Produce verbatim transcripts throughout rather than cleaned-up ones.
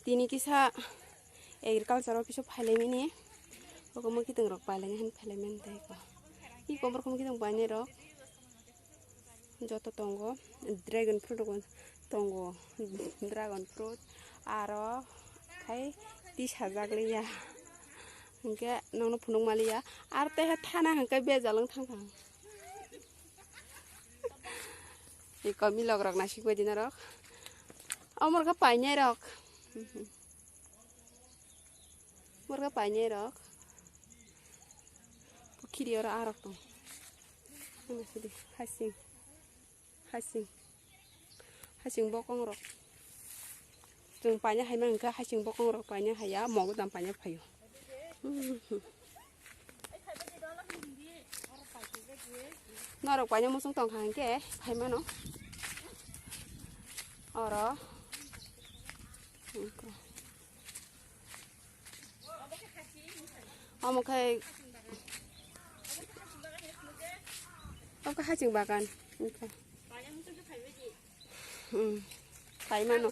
Tini kisa agriculture office o phailaimani. Ogo mui kiting rok pailaini han phailaimani tei ko. Iko borok mui kiting painai rok. Joto tongo, dragon fruit rok tongo, dragon fruit, aro khai tisajak liya, hinkhe nono phunuk maliya, aro tei thana hinkhe bejal wng thangkha. Iko milok rok naisik bai di norok, omo rok painai rok. Borok painai rok. Pukhiri oro arok tong. Ano sidi hasing. Hasing. Hasing bokong rok. Chwng paina hai mangkha hasing bokong rok paina haya mogo dam paina phaio. Norok paina musung tongkha hinkhe phaimano. Oro. Omo khai, omo khai hasing bagan. Hmm. Khai mano.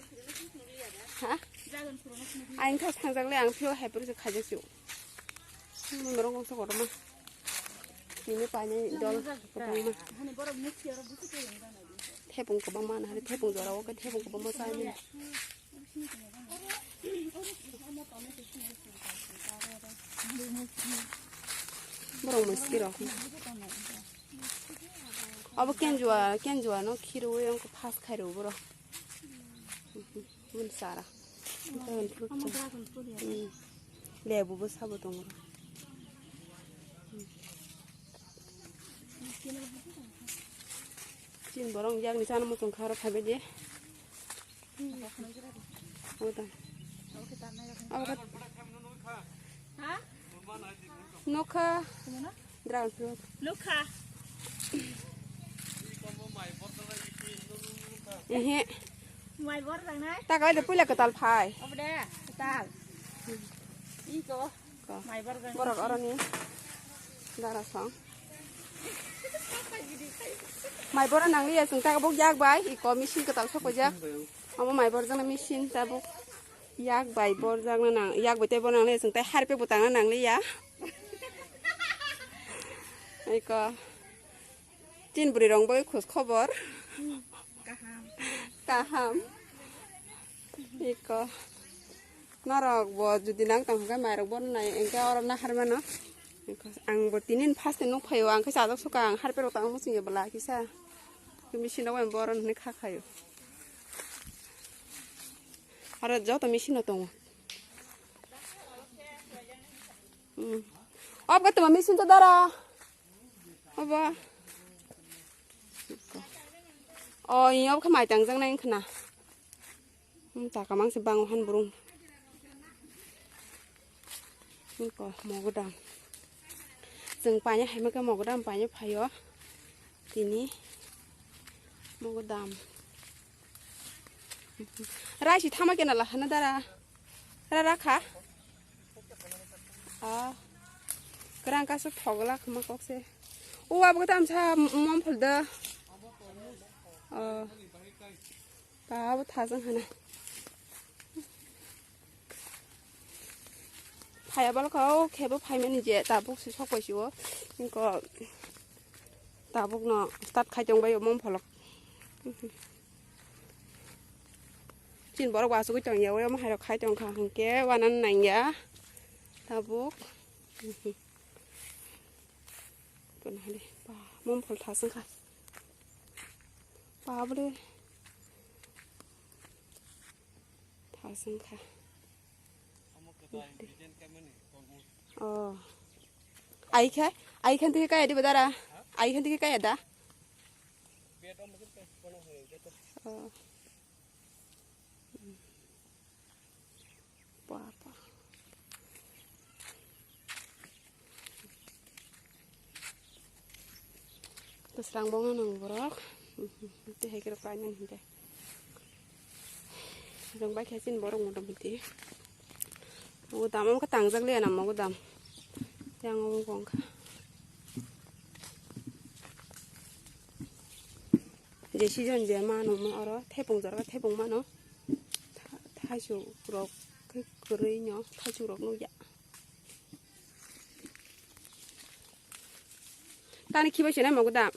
Ha? Ang kha sangjak le ang phio hai puru khaja su. Hmm, norong kongsa kotorma. Nini paini dol kwbangma. Thepung kwbangma na hari thepung jora o khe thepung kwbangma sai mano. Borok musti rok. Abo kenjua, kenjua no khirwi wngkha fast khairwi borok. Bun sara. Dragon fruit. Hmm. Lebu bo sabo tongo. Chin borok yakni chana muchung kha oro phaibai di. Oda. Oda. Nokha. Dragon fruit. Nokha. Ehe. Mai bor jangnai. Ta kai de puila kwtal phai. Obde, kwtal. Iko. Ko. Mai bor jangnai. Borok oroni. Dara song. Mai bora nangliya chwng ta bok yak bai. Iko machine kwtal sok jak. Omo mai bor jana machine ta bok yak bai bor jana nang yak bai tei bor nangliya chwng ta harpe butang nangliya. Iko. Tin bwrwi rong bai khos khobor. Kaham. Kaham. Iko. Norok bo jodi nang tong hwnkhe mairok bono nai, hwnkhe oro nahar mano. Iko ang bo tinin first time nukphaio, ang khe chajak sukha, ang harperok tangma muchungya bwla kisa. Machine rok bai boron hwnwi kha khaio. Aro joto machine no tongo. Hmm. Obo tongma machine to dara. Obo. O, iyo khe mai tangjak nai wngkha na. Hmm, taka mangsi bango han burung. Wngkha mogodam. Chwng paina hai ma khe mogodam paina phaio. Tini mogodam. Raisi thama kena lahana dara. Ra rakha. Ah. Kerang kasu thogla khama kokse. O abo tamsa mom phulda. Oh. Abo thajang hana. Phaya bal kau khebo phaimani je tabuk si sok bai si o. Inko tabuk no start khai tong bai o mom pholok. Chin borok bo asugwi tongya, o omo hairok khai tongkha, hwnkhe uanani nangya tabuk. Mom phol thas wngkha. Babre. Thas wngkha. Oh. Ai khe, ai khe twi kaya diba dara? Ai khe twi kaya da? Oh. Papa. Bwsrang bo nang borok. Tei hai khe rok kainani hwnkhe. Rwng bai khe chini borok motamoti. Mogodam wngkha tangjak liya na mogodam. Yang wngkha. Je season je mano mo oro thepung jora thepung mano. Thaichuk rok khe kwrwi no, thaichuk rok nukya. Tani khibai se nai mogo da.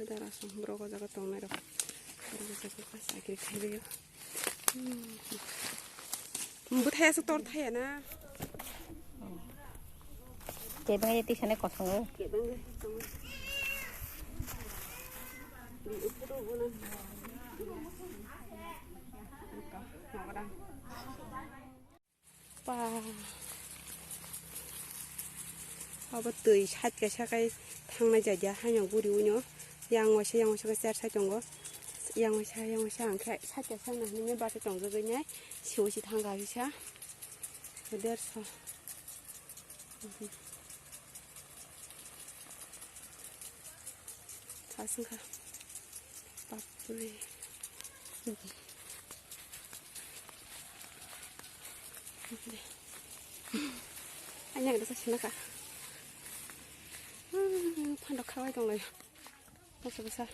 Dara song borok o jaga tongnai rok. Borok o jaga sakri khaibaio. Bwthai aswk tor thaya na. Kebeng ye tisane kosongo. Pa. Abo twi side kaisa kai thangnai jaga haino guri uino. Yang waisa, yang waisa khe cher side tongo. Yang waisa, yang waisa hwnkhe side kaisa nahini basa tongjagwi nai. Siwo si thangkha kisa. Derso. Thaswngkha. Bapre. Aina gada sasina ka. Phando khawai tong lai. Basa basa.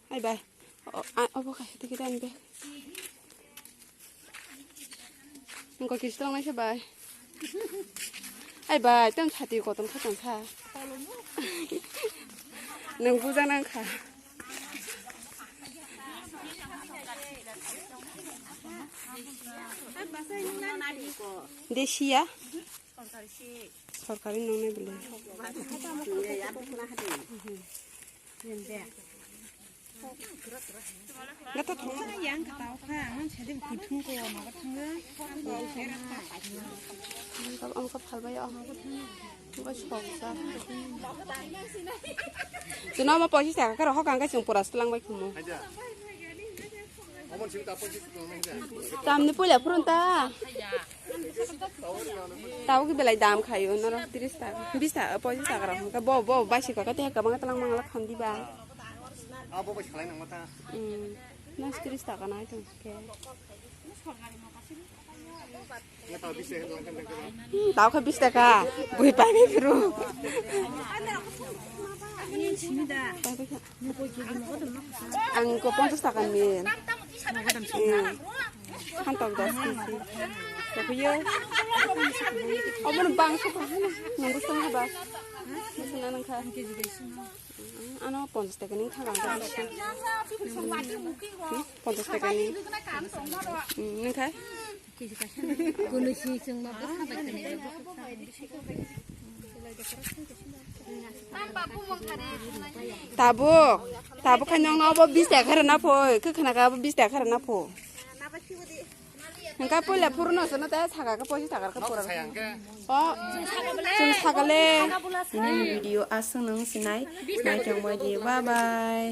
Ai bai. O, a, obo kaisa tiki dan be. Engko kisi tong naisa bai. Ai bai, tong sati koton kha tong kha. Nang buja nang kha. Desiya. Sorkari nongnai bole. Gato thangma. Yang kata kha, ang sedin kuthung ko nogo thangga. Ang ka phalbai o. Ang ka sok sa. Chwng ma poisa taka karo hokang ka chwng pura slang bai khumu. Tamni puila phurun ta. Tabo khe belai dam khayo, norok tris taka, bis taka, pochis taka rok hwnka, bo, bo, baisi kaka tei kwbangma twlang mangla khamdi ba. Abo bai salai nangma ta. Hmm, nang tris taka nai tong khe. Nga ta bis taka lang kan. Hmm, tabo khe bis taka, bui pai bai phuru. Ang ko ponchas taka ni. Hmm. Hantok dos kisi. Kopiyo. Omo no bangso ko hana. Nunggu sang haba. Nunggu nang kha. Ano ponchas taka ni kha bangso. Hmm, ponchas taka ni. Hmm, nang kha. Tabuk, tabuk khe nokno obo bis taka khe rwna phoi, khe khna khe obo bis taka khe rwna pho. Hwnkhe puila phuru no chwngno tei saka khe poisa taka khe pura. O, chwng sakale. Nini video aswk nung sinai, nai tongbai di, bye bye.